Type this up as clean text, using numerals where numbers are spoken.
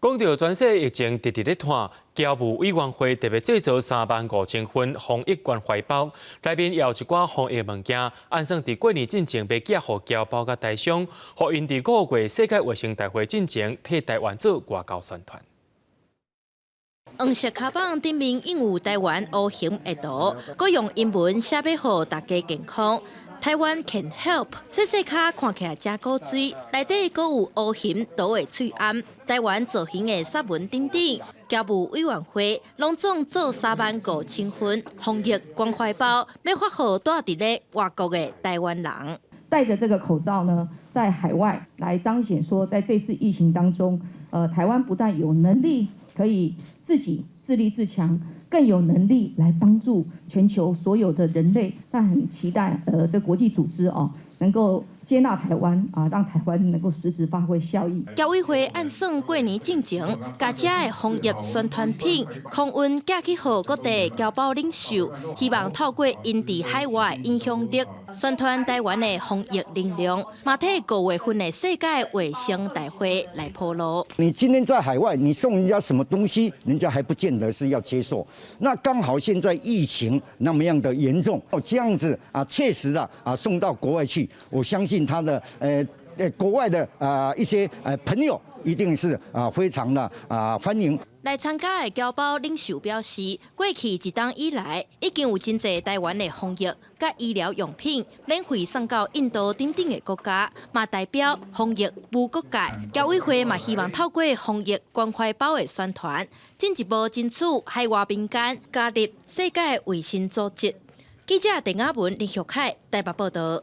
講到全世界疫情直直咧拖，僑務委員會特別製造35,000份防疫關懷包，內面也有一寡防疫物件，按算佇過年進前欲寄予僑胞佮台商，予𪜶佇5月世界衛生大會進前替台灣做外交宣傳。黃色跤舫頂面印有台灣烏熊的圖，閣用英文寫欲予大家健康。Taiwan can help，細細跤看起來誠古錐，內底閣有烏熊圖的喙罨，台灣造型的雪紋等等。僑務委員會攏總做35,000份防疫關懷包，欲發予蹛佇咧外國的台灣人。戴着這個口罩呢，在海外來彰顯說，在這次疫情當中，台灣不但有能力可以自己自立自強，更有能力來幫助全球所有的人類。但很期待，這國際組織哦，能夠接納台灣啊，讓台灣能夠實質發揮效益。僑委會按算過年進前，共遮的防疫宣傳品空運寄去予各地僑胞領袖，希望透過𪜶佇海外影響力，宣傳台灣的防疫能量，嘛替五月份的世界衛生大會來鋪路。你今天在海外，你送人家什麼東西，人家還不見得是要接受。那剛好現在疫情那麼樣的嚴重，哦，這樣子啊，切實的啊，送到國外去，我相信他的國外的啊一些朋友一定是啊非常的啊歡迎。來參加的僑胞領袖表示，過去一冬以來，已經有真濟台灣的防疫佮醫療用品免費送到印度等等的國家，嘛代表防疫無國界。僑委會嘛希望透過防疫關懷包的宣傳，進一步爭取海外民間加入世界衛生組織。記者鄧亞文、林玉凱台北報道。